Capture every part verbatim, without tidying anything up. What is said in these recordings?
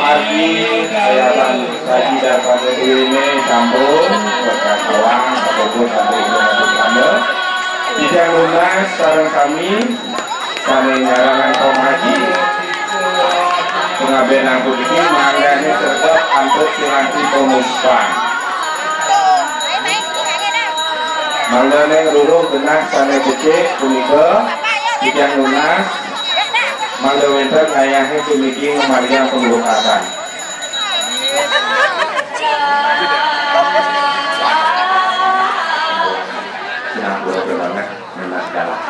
Arti kayasan saji dan pamit duene sampun, berkat awang, ataupun sampun berkat sama. Titiang nunas sareng sami, sami nyarangan Pak Haji. Pengabdian puniki mangdane sregep antuk piranti pemuspan. Mangdane ruruh genah sane becik punika, titiang nunas, mangda wenten ngayahe puniki ngamargiang panglukasan. Sinampura banget, nunas galak.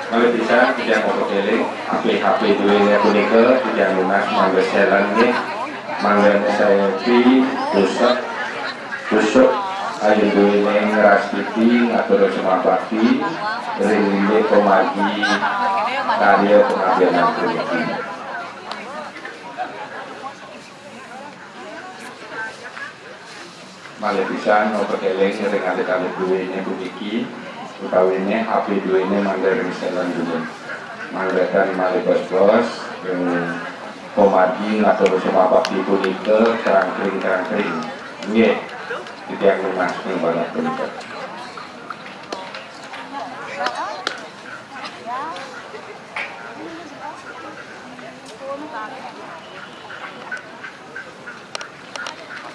Malih pisan titiang mapakeling, H P-H P duene punika titiang nunas mangda silent nggih. Mangda saepi tusuk, tusuk ayun duene ngrastiti ngatur sumapati ring indik pamargi karya pengabdian puniki. Malih pisan mapakeling ring alit-alit duene puniki, utawine H P duene mangda ring silent dumun. Mangda tan malih bos-bos ring pamargi ngatur sumapati punika krangkring-krangkring. Nggih, titiang nunas ring balat punika.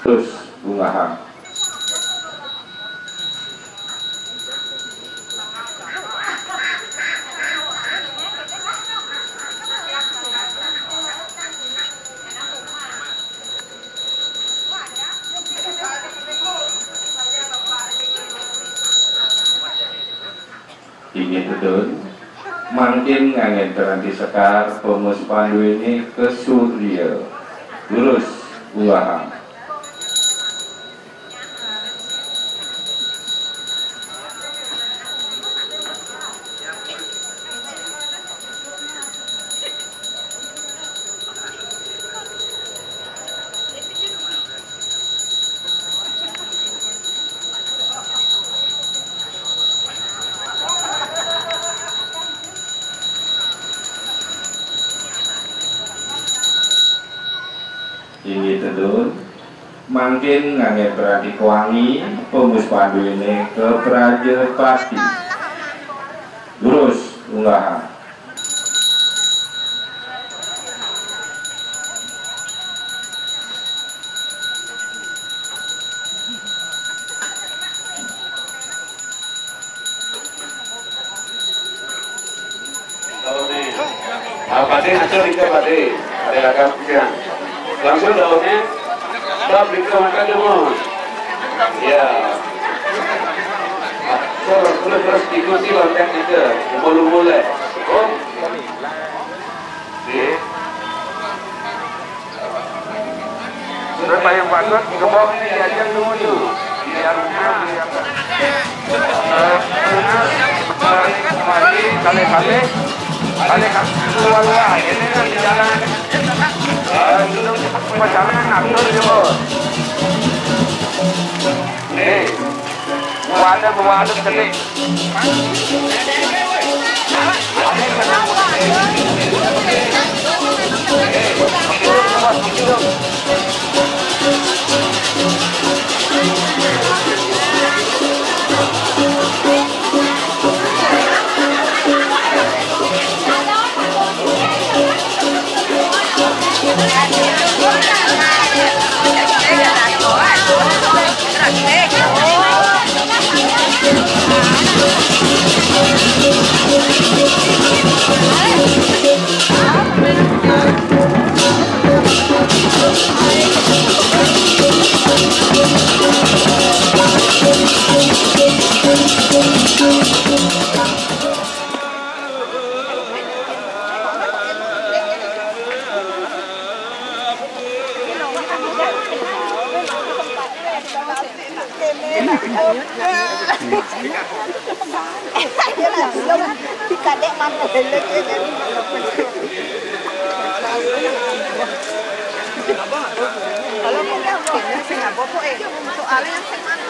Terus bungahan. Inggih tedun, mangkin nganggen piranti sekar, pemus panduene ke Surya. Lurus, ulahang. Inggih tedun, mangkin ngangge piranti kewangi, pemus panduene ke Prajapati. Lurus, unggahang. Daune. Ah, Pade, atur ika Pade. Pade ragam pian. Langsung daune. Bab ika makan dulu. Ya. Terus, terus, terus ikuti langkah kita. Umul-umul, eh. Oh. Nggih. Terus paling bagus, gembok ini diajak dulu tu. Biar, biar. Eh, kembali, kali-kali, kali-kali, luar-luar. Ini kan di jalan. Eh, dulu perjalanan atur juga. Nih, waduh, waduh, gede. Kalau kita mau sing apa, eh? Soalnya sing mana?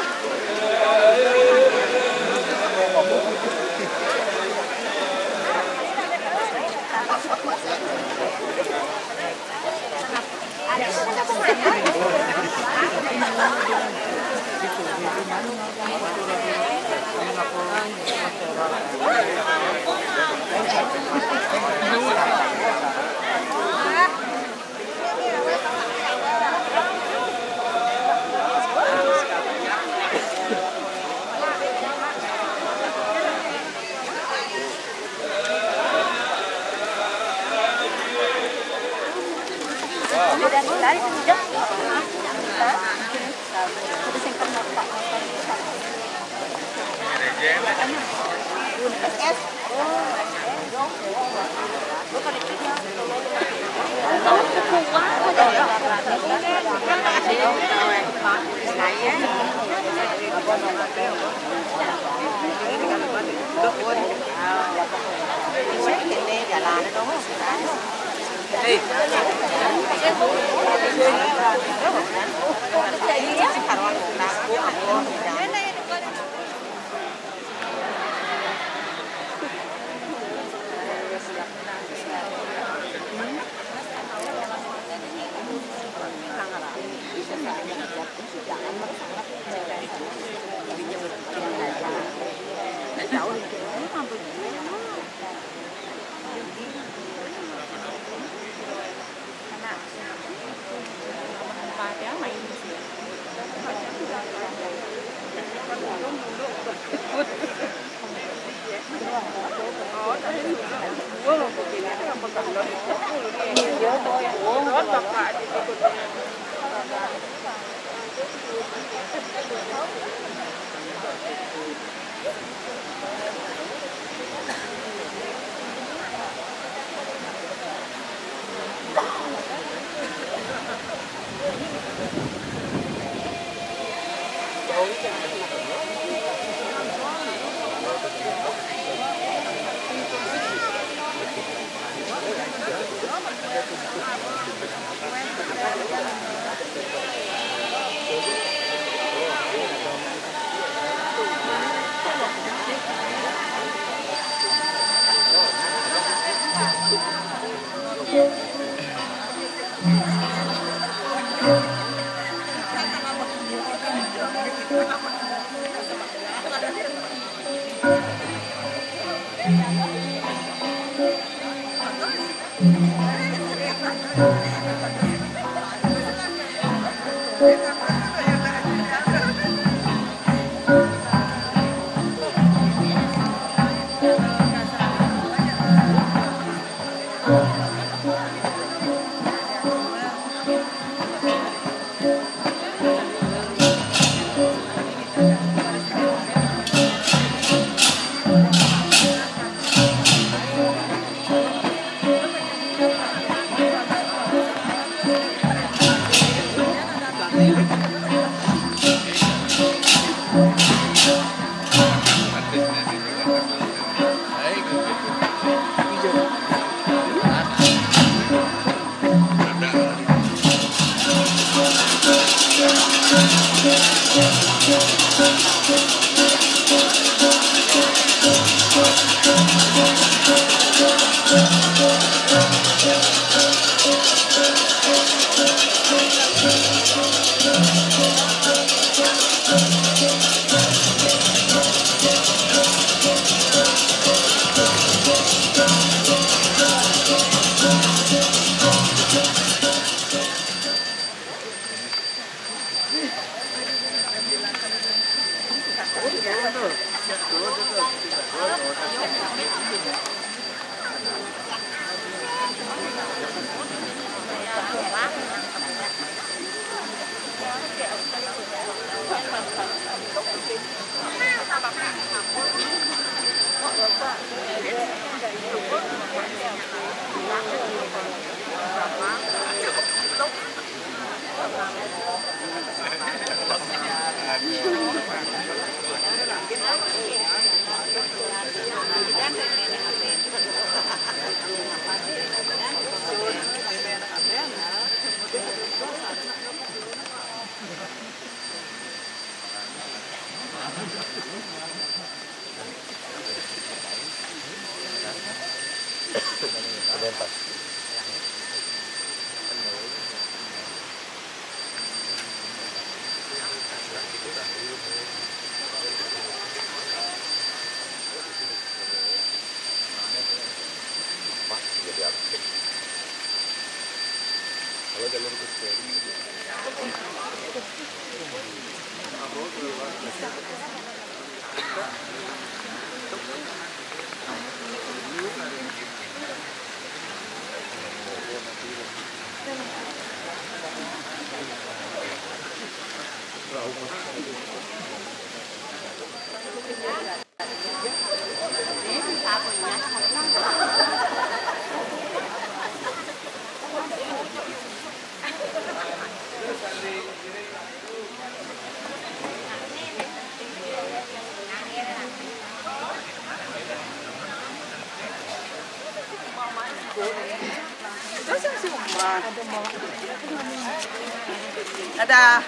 Ada.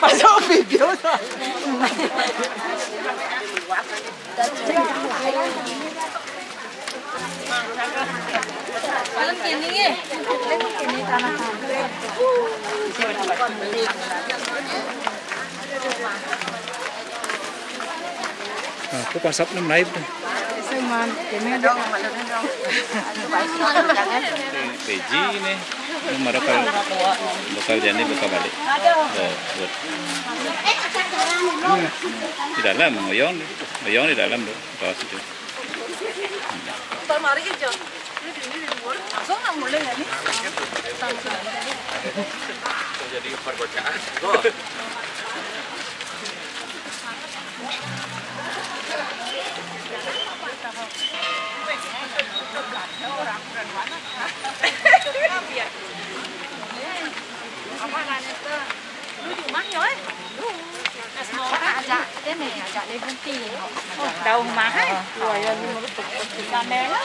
Masuk video tuh. Alam kini ye. Kini tanah. Nah, aku pasap nem naib tuh. Suman, kini dong, malu dong. Peji ini, ini bakal, bakal jadi bakal balik. Tuh, buat. Di dalam, ngoyong, ngoyong di dalam tuh, bawah situ. Lemari hijau. Ini di, ini di luar. Langsung nang mulai ya nih. Jadi pergocaan. Ajak ini, ajak Libunti. Oh, jauh mah, eh. Kamera.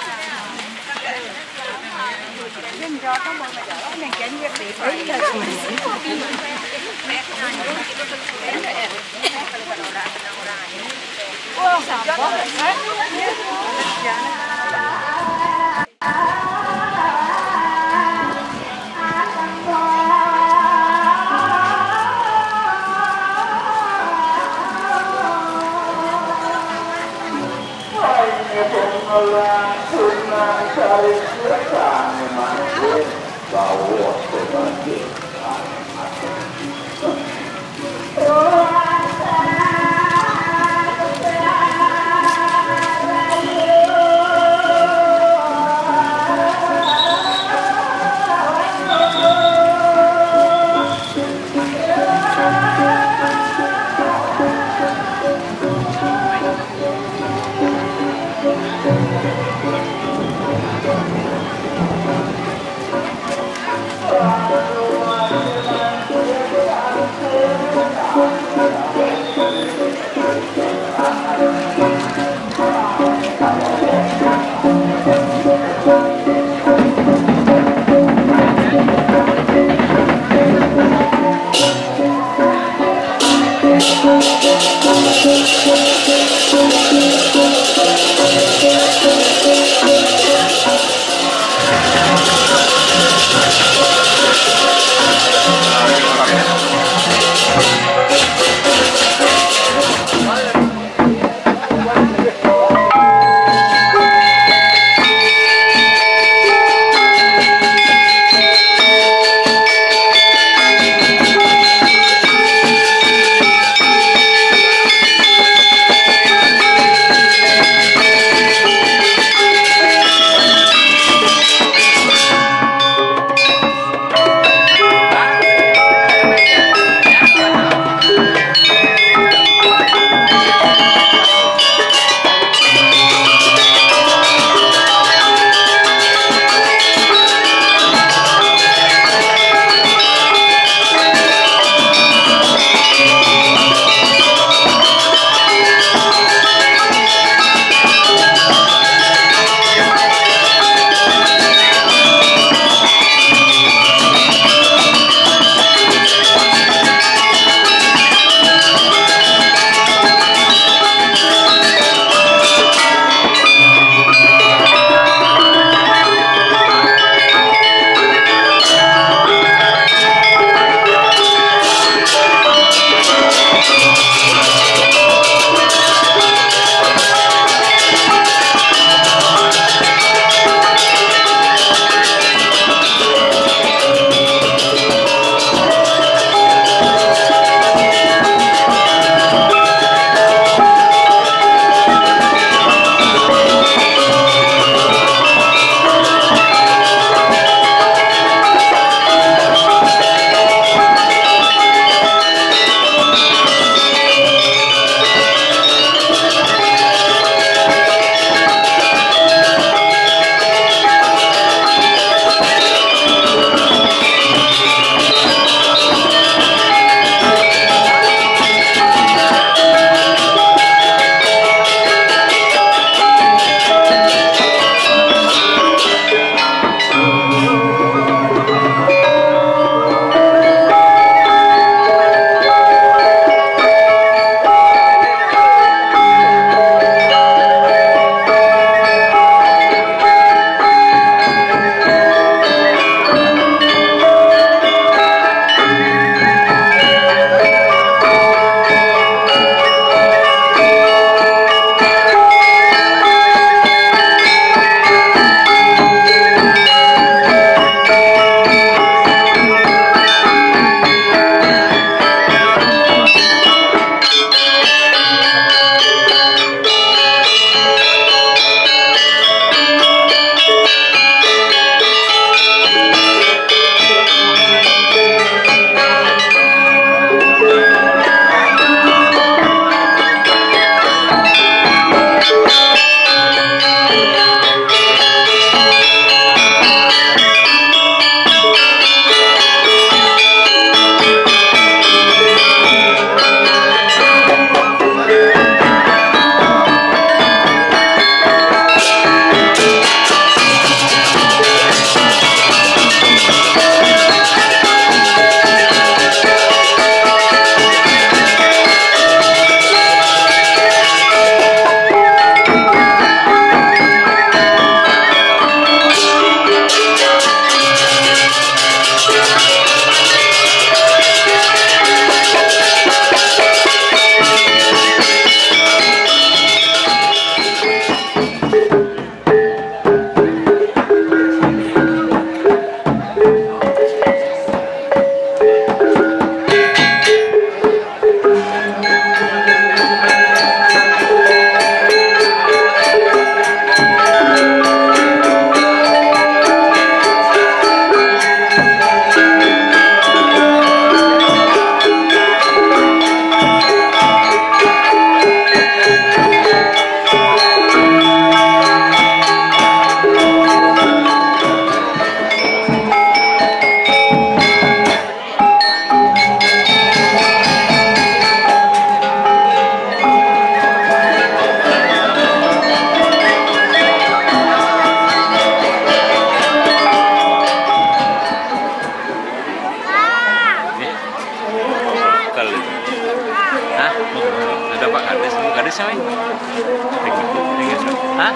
Hah?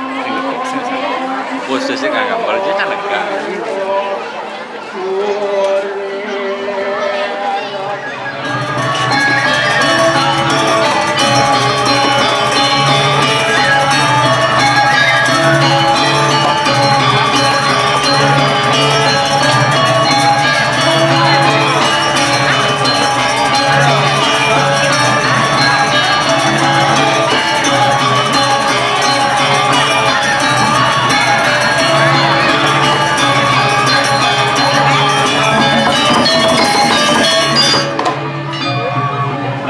Khusus sih kagak boleh, dia kan lega.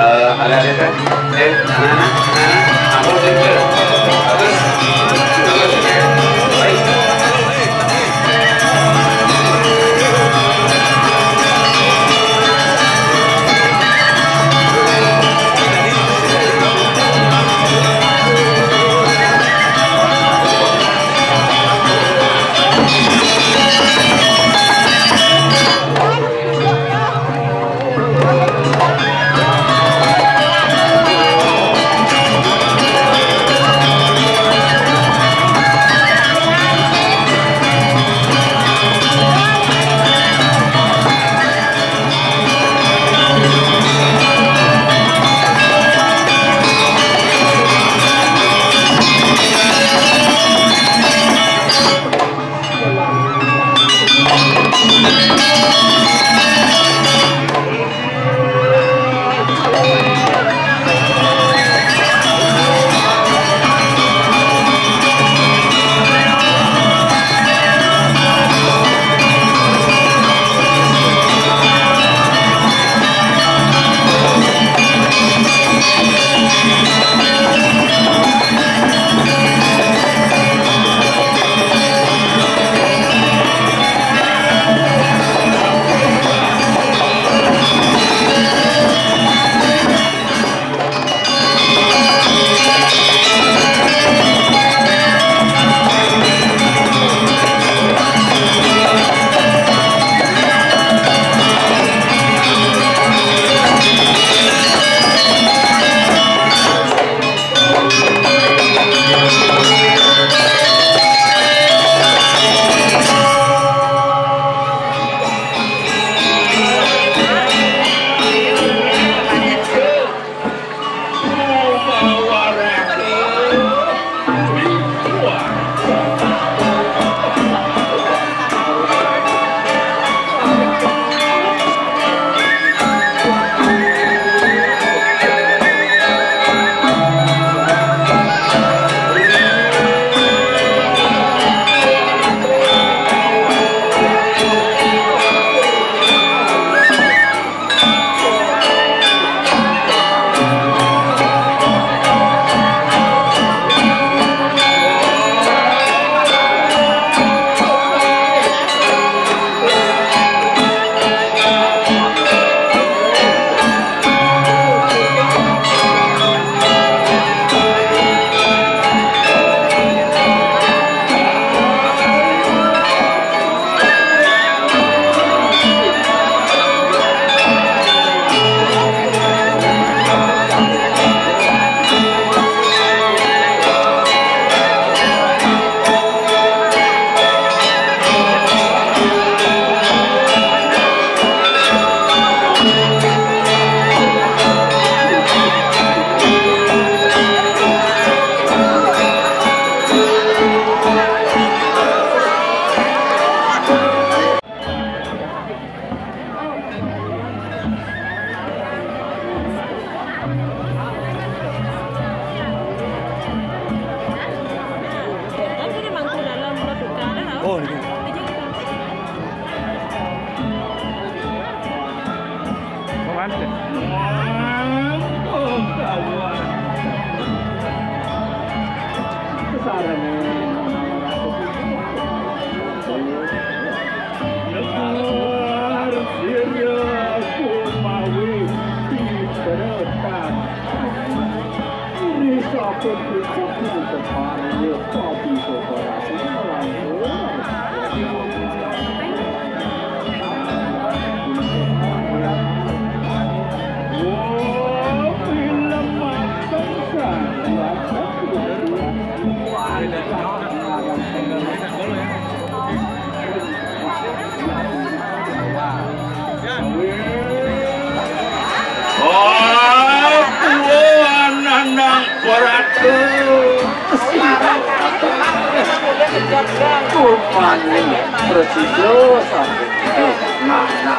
Eh, adik-adik, eh, anak-anak, anak-anak, ampun, sini. Bagus. Bagus. Baik. Oh, ini. Mau mantep. Besar ini. Dengar sira kumawi diberetan. Iri sapa dicobi keparengé kopi kopi rasa melangkung. Wong film mateng sangat. Oh, kuwi ananang berat. Rupane prasida sampun. Nah, nah.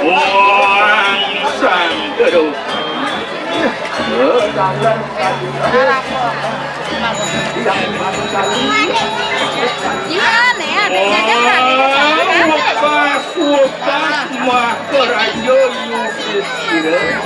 Wah, sang terus. Iya, nih, ada jajan, ada jajan, ada. Wah, wah, mah keraja Yudhistira.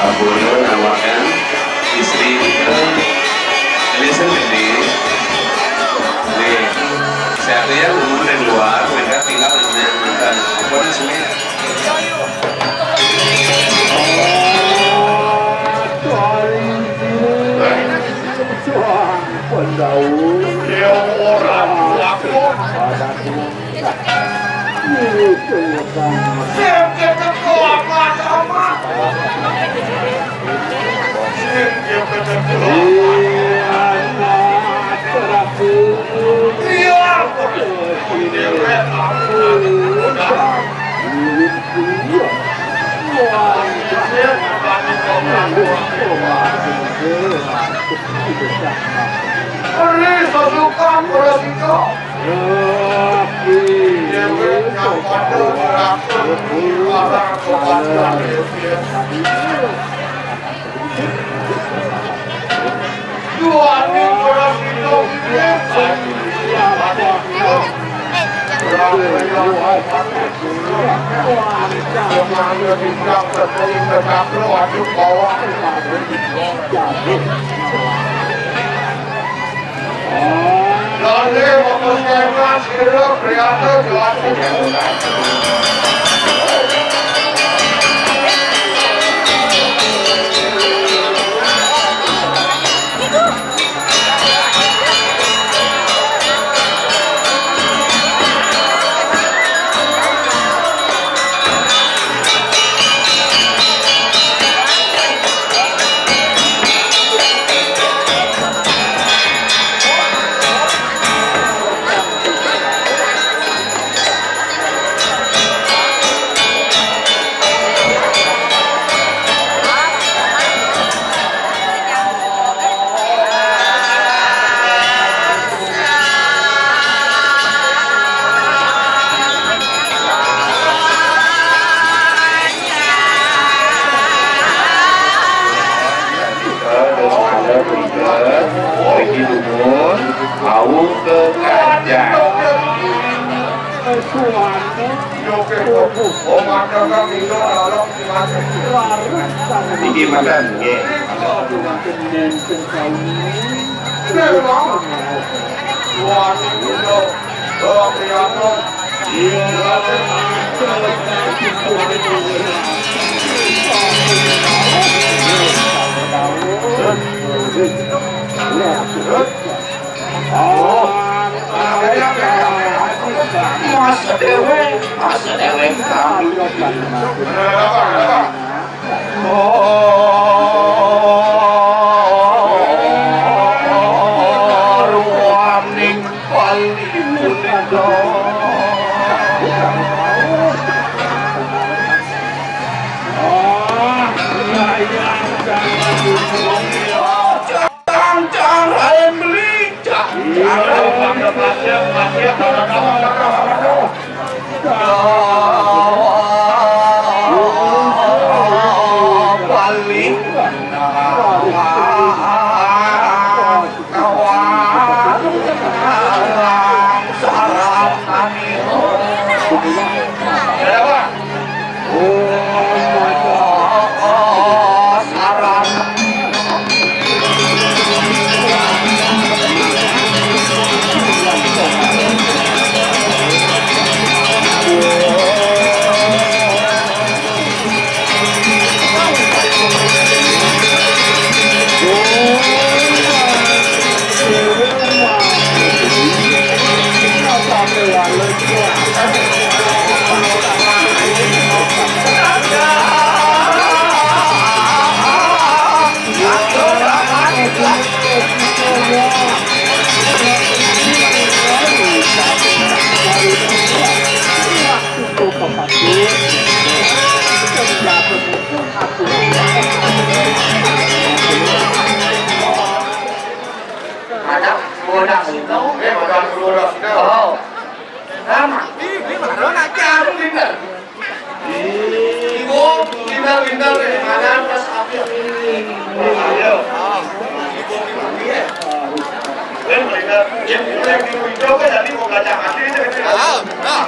Abuna nawakan istri kita. Listen to me. Nih, saya tuh ya ngomong dari luar, mereka tinggal dengan mantan. Apa namanya? Wah, Pandhawa. Ya ora kuat. Sing ketek amat, amat. Sing ketek amat. Iya, Prabu. Iya, Prabu. Ri sasukan Prasetya. Dewek kang padha ngeratur para kepadan. Yuwani Prasetya. Mriki dumun, wau kekancan. Iki mboten, nggih. Dewe, asa dewe kamu. Ruaning Bali Muda. Cang, cang, ayo beli, cang. Balik. Kawan. Sarang kami. Ada apa? Ada bodas itu. Eh, bodas, bodas. Oh. Sama. Ini baru nak jarum ini. Ibu, pindah-pindah dari mana pas habis ini. Ayo. Ibu, pindah. Eh, pindah. Yang, yang di hijau kan tadi mau kacang hati itu. Ah, ah.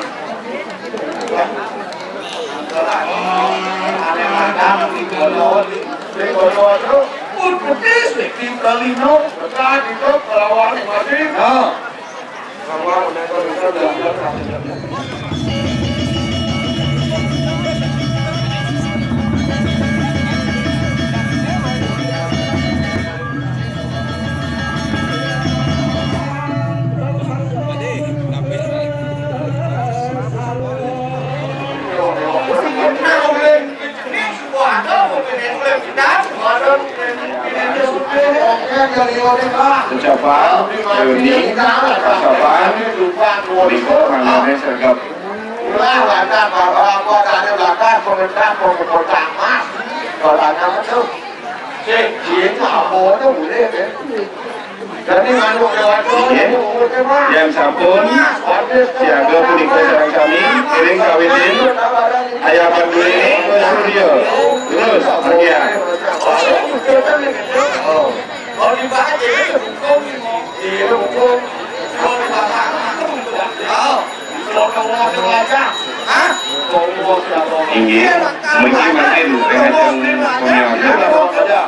Ada makan di Kolo, di Kolo itu. Pun petis, di Kalino, tadi itu, kalau warung masih. Ah. Ucapan reuni, ucapan, minggu mangane sergap. Ulah lantas bahwa aku ada di belakang pemerintah, pemerintah mas. Kalau tanya betul. Sing, sing, apa tu boleh, kan? Jadi, manuk lewat tu, Iya. Yang sampun siaga punika sareng sami, iring kawitin, ayapan duri, surya, terus, bagian. Inggih, mungkin mungkin dengan yang punya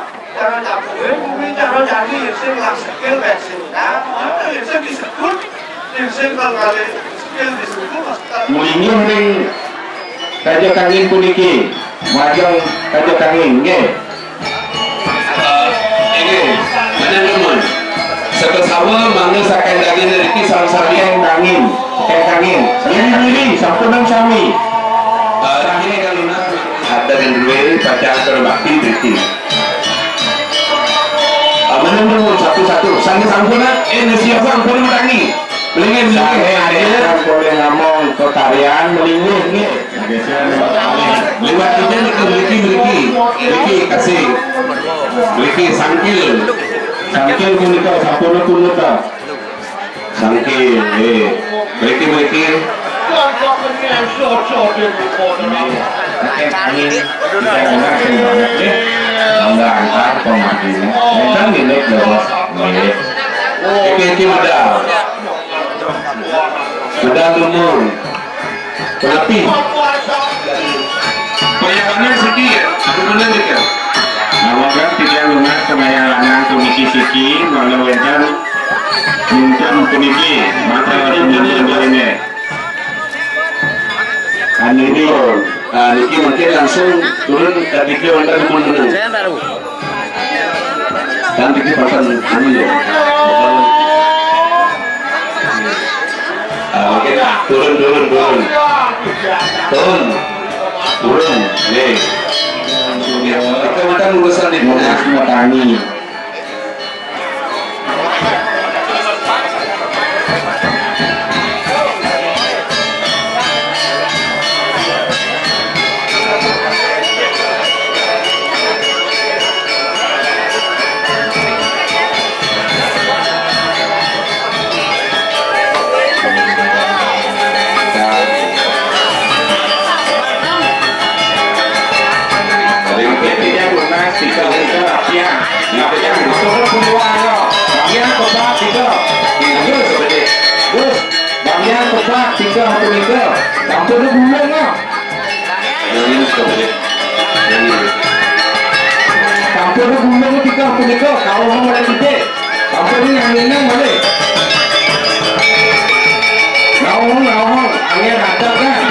Mulingih ring Raja Kangin puniki, majeng Raja Kangin, nggih. Eh, inggih, manah nuwun. Sekasawa mangga saking daging niki sareng-sareng kangin, kangin. Mili-mili, sampun sami. Eh, rahina kang nunas. Ada gendruwe pacang bakti mriki. Eh, manah nuwun satu-satu. Sangge sampun, eh, nasiya sampun matangi. Lingin, lingin. Sampun ngamong petarian, melingin, nggih. Liwat kita niki mriki, mriki. Mriki kasih. Mriki sangkil. Sangkil punika sampun punika. Sangkil, nggih. Mriki, mriki. Angin, kita dengar sing banget, nggih. Mangga antar pematinya. Kita milik Bapak, nggih. Iki, iki medal. Medal umum. Tetapi perjalanan siki ya, aku bener gitu. Namun kan tidak lunas kemayangan komisi siki, mana wenten minten puniki, mata minten ini. Anu ini, ah, niki mungkin langsung turun dari wonten pun. Dan niki pasan anu ya. Oke, turun, turun, turun. Turun. Turun. Nih. Kecamatan urusan di Mas Matani. Ring peti yang lunas, tiga itu rapian. Tiga yang busuk, semua, yo. Rapian, coba, tiga. Terus, terus. Rapian, coba, tiga, satu, tiga. Campur dulu, gulung, yo. Yang ini sudah boleh. Yang ini. Campur dulu, gulung, tiga, satu, tiga. Kalau mau mulai gede. Apa ni yang minum boleh? Naon, naon, angin ada kan?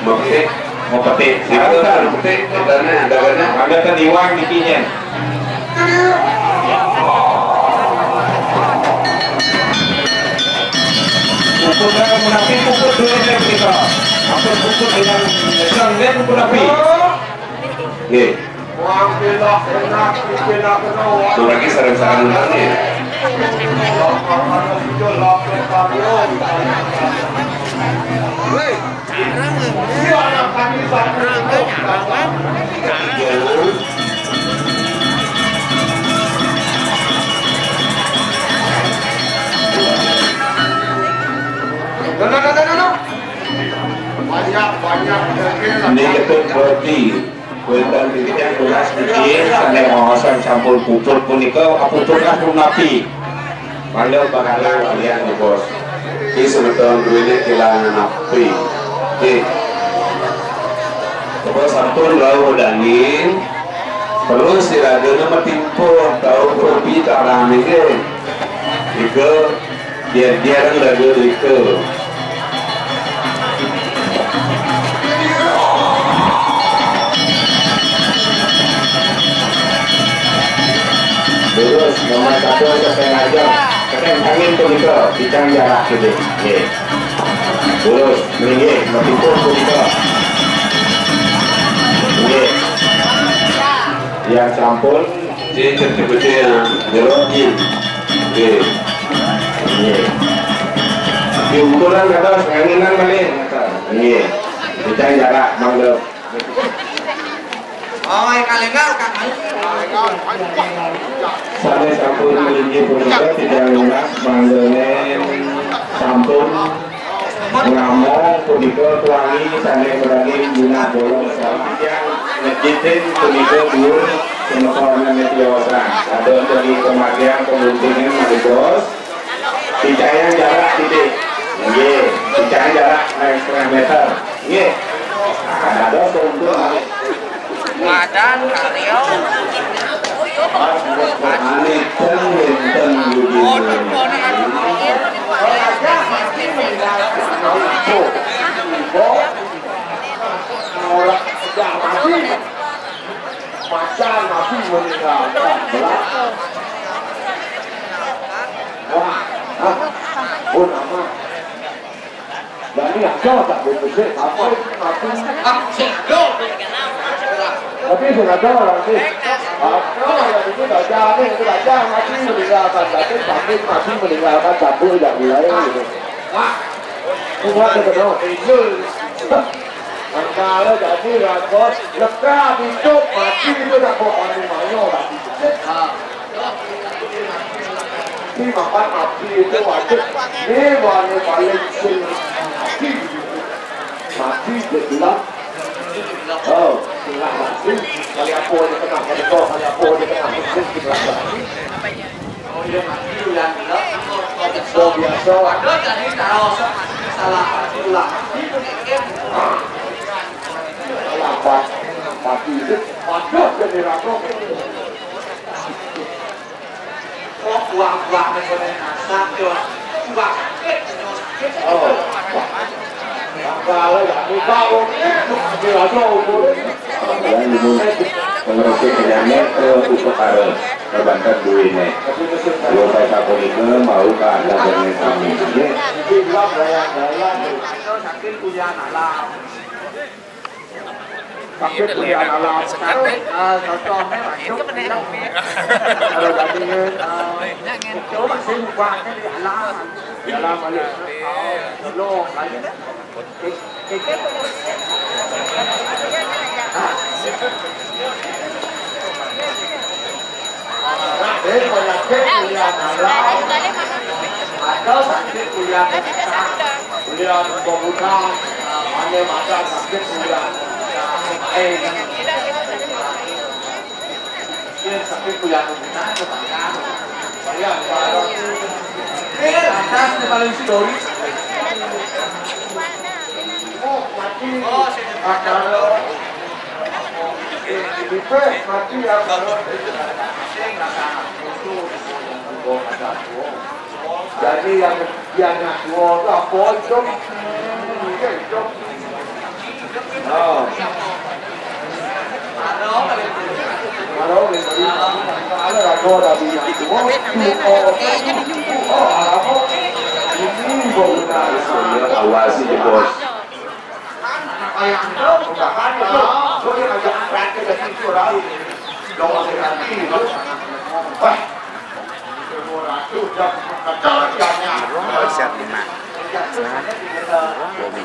Mau petik, mau petik. Silakan, petik. Dagana, dagana. Ada kan iwang bikinnya. Puput kan munafik, puput dulu deh kita. Apa puput dengan jangan deh puput api. Nggih. Tur lagi sareng-sareng nonton ya. Ini ketut roti. Kuéntan titik yang tunas niki sané wawasan sampun puput punika, puput lah punapi. Mangga bakal kalian, Bos. Ki semeton duwene kelangan api. Ki. Coba sampun rauh dangin. Terus iragana matimpun tau hobi tak rame nggih. Nika Dian-dian lagu itu. Terus nomor satu, setengah jam. Setengah angin tuh gitu, bicang jarak gitu. Oke. Terus, minggir, matimpun tuh gitu. Oke. Yang sampun Cicit dibecil, jerotin. Nggih. Nggih. Diukuran kados nganginan malih. Nggih. Bicang jarak, mangga. Oh, yang kalengar, Kang. Sané sampun inggih punika titiang lunas manggone sampun Namung punika tuangi sané meragi ginah bolong salah. Titiang nyejitin punika duur semeton tiosan. Kados daging kematian pemungkingan malih bos. Titiang Meter. Nggih. Dados untuk Madan karya. Alipun wénten Yudin. Ora sedang mati. Macan mati meninggal. Wah, hah? Oh, nama. Jadi ada tak berbesar, apa itu mati? Ah, sing ada. Tapi sing ada orang sih. Apa yang itu baca nih, itu baca mati meninggalkan, tapi sakit mati meninggalkan, cabut tidak mulai gitu. Wah, semua itu kenal. Angkala jadi rakus, lekas hidup mati itu tak bawa anu mayo, tak bisa. Ini makan mati itu wajib. Ini wani paling sing mati. Mati dia bilang, oh, bilang mati. Kali apa dia kena, kali apa, kali apa dia kena, mesti bilang mati. Oh, iya, mati yang bilang, oh, biasa. Ada jadi tahu salah, salah. Salah, Pak. Mati itu. Waduh, jadi rakus. Kok buang-buang ning ngene masak yo. Buang sakit, sakit. Oh. Kalau ya buka wong itu, dia aja umur. Ya, ibu pengerti penyakit ke upekara perbankan duwene. Yo saya sapunika mau ke anda dengan kami. Nggih. Sakit punya anak. Sakit punya anak. Ah, contohnya, kalau tadi, ah, coba sih, buahnya di alam. Di alam aja. Oh, lo, aja. Sakit punya anak. Ada sakit punya anak. Kuliah pembukaan, hanya masa sakit kuliah. Eh, dia sakit kuliah pembukaan, kebanyakan. Saya, eh, atas di paling sidori. Oh, mati. Akan. Eh, di pres, mati ya, kalau. Jadi yang, yang nak dua tu apa hidup? Hidup. Oh. Kalau dia beri, kalau ada dua dah beri yang dua, oh, oh, apa? Ini baru nak. Awasi je, bos. Anak ayam tu, bukan tu. Kau dia ajak angkat ke situ, orang. Dong, saya nanti, tu. Wah. Siap lima. Nah, Bobi.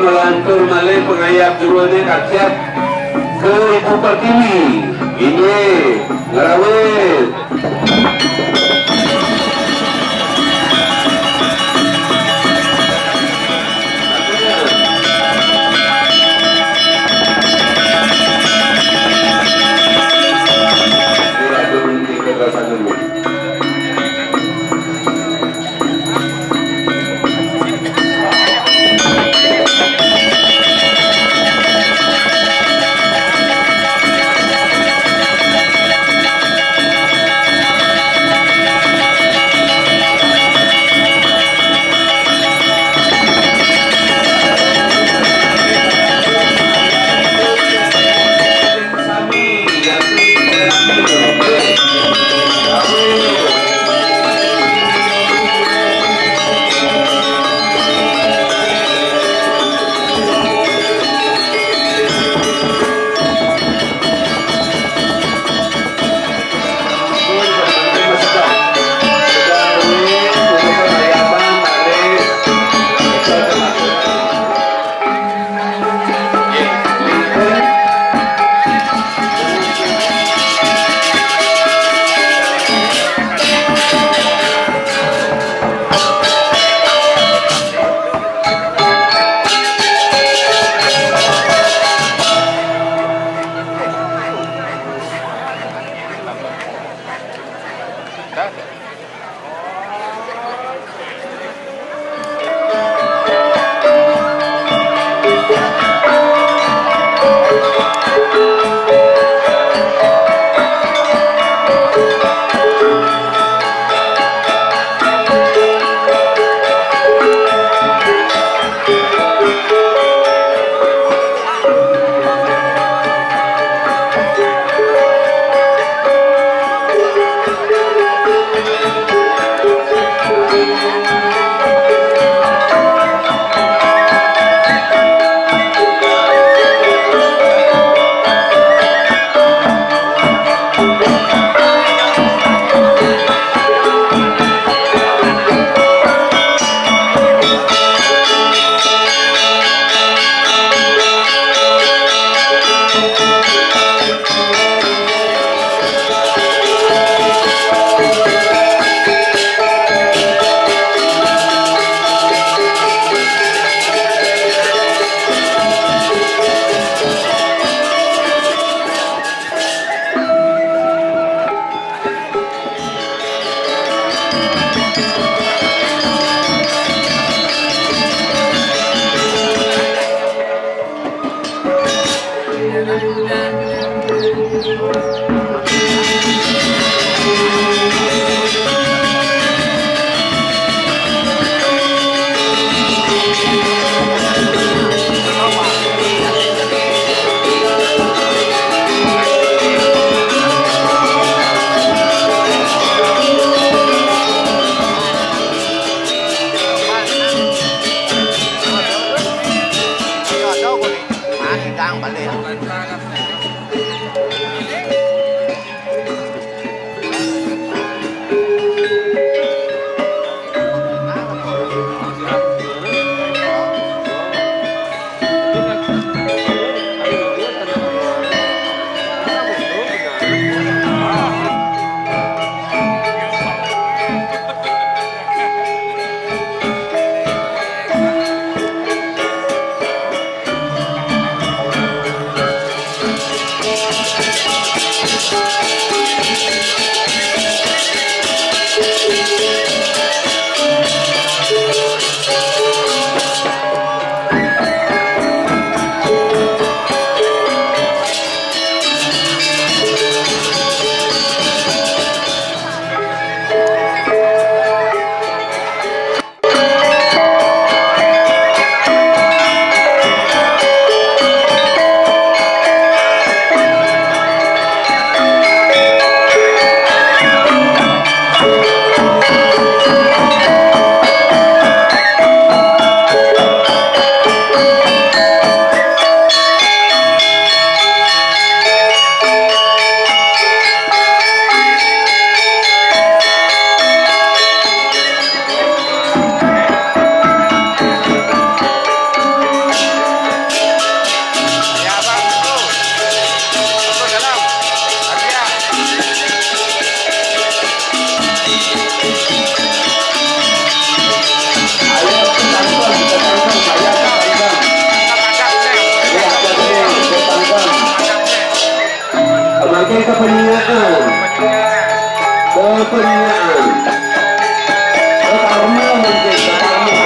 Melantur malih pangayab jero né kaciat ke Ibu Pertiwi. Inggih, ngrawit. Mangkin ka penyingaan. Ka penyingaan. Ka karma mangkin, ka karma.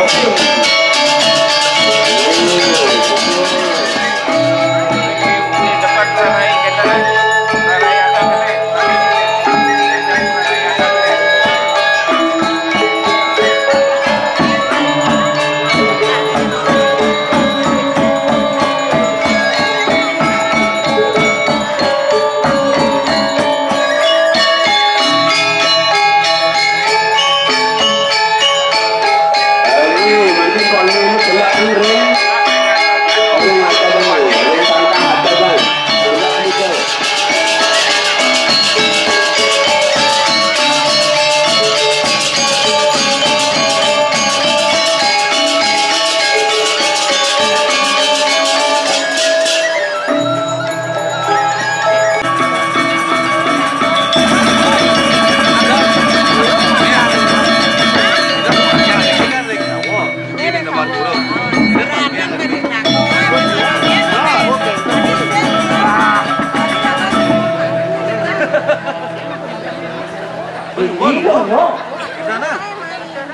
Iya, no.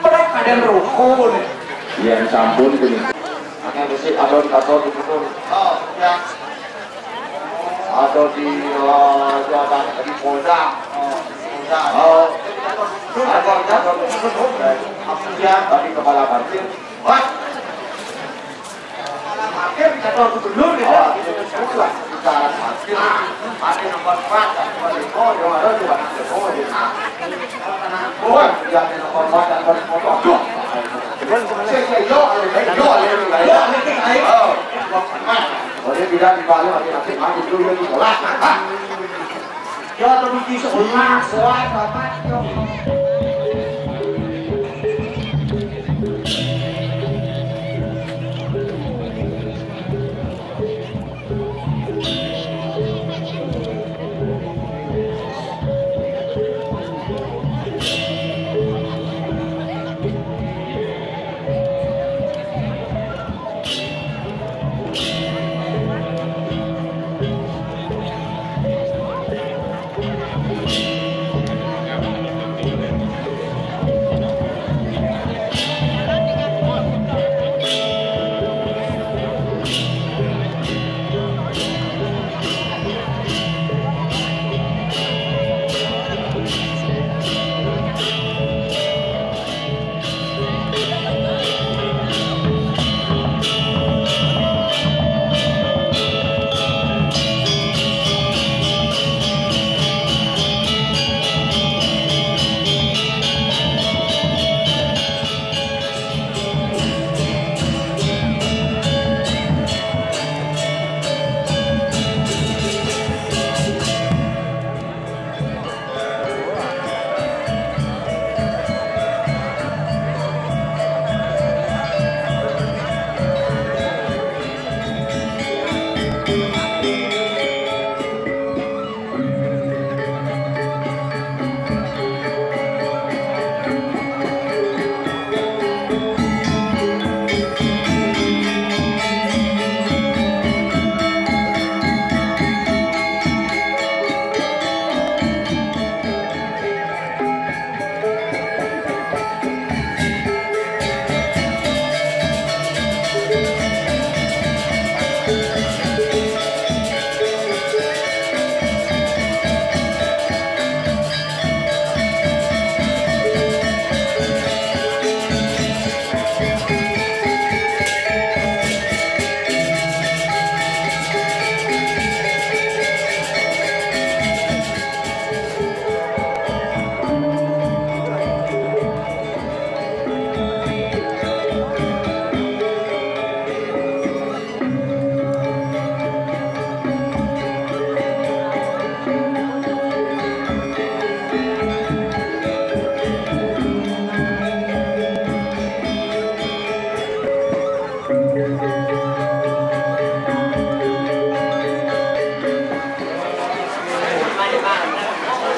Berat kadang rukun. Yang sampun gini. Ada di, ada di, ada di, ada di, eh, di, ada di Polda. Oh, di Polda. Oh. Ada di, ada di, ada di kepala parkir. Wah. Parkir di kantor gubernur gitu. Oh, itu susah. Bicara parkir. Ada nomor empat, ada nomor lima, yang ada juga nomor lima, gitu. Wah, dia ada nomor empat, ada nomor lima. Aduh. Saya, saya, yo, ayo, ayo, ayo, ayo, ayo. Oh, wah, mana? Oh, dia tidak dibayar, dia nanti mati dulu, dia di sekolah. Hah? Yo, tuh di sekolah, sekolah, bapak, yo.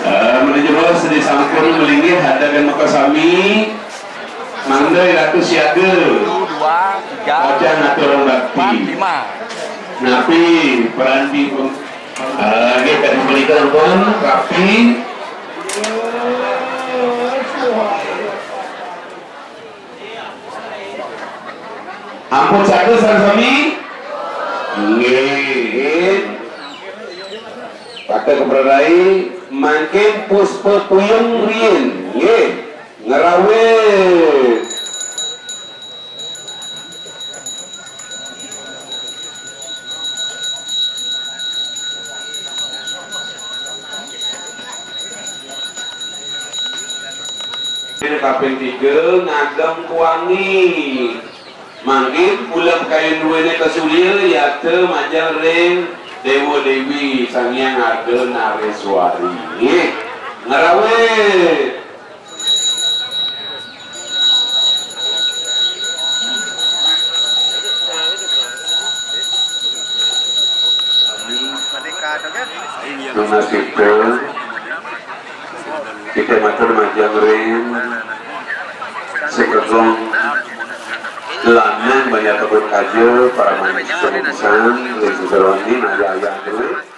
Eh, menuju bos disampun melinggih ada dan maka sami. Mangda Ratu siaga. Satu, dua, tiga, Wajah ngatur bakti. Empat, lima. Napi peranti pun. Eh, nggih, tadi Telepon rapi. Ampun satus sami? Nggih. Patek keberadai mangkin puspa puyung riin. Nggih. Ngrawit. Kaping tiga, ngagem kuangi. Mangkin ulem kayun duene kasurya yata majeng ring Dewa Dewi Sang Hyang Ardha Nareswari. Nggih. Ngrawit. Nunas kita, kita matur majeng ring Sugeng Lanang Banjar Kebun Kaja, para manik pisan, ring Sugeng Lanang, ayah-ayah,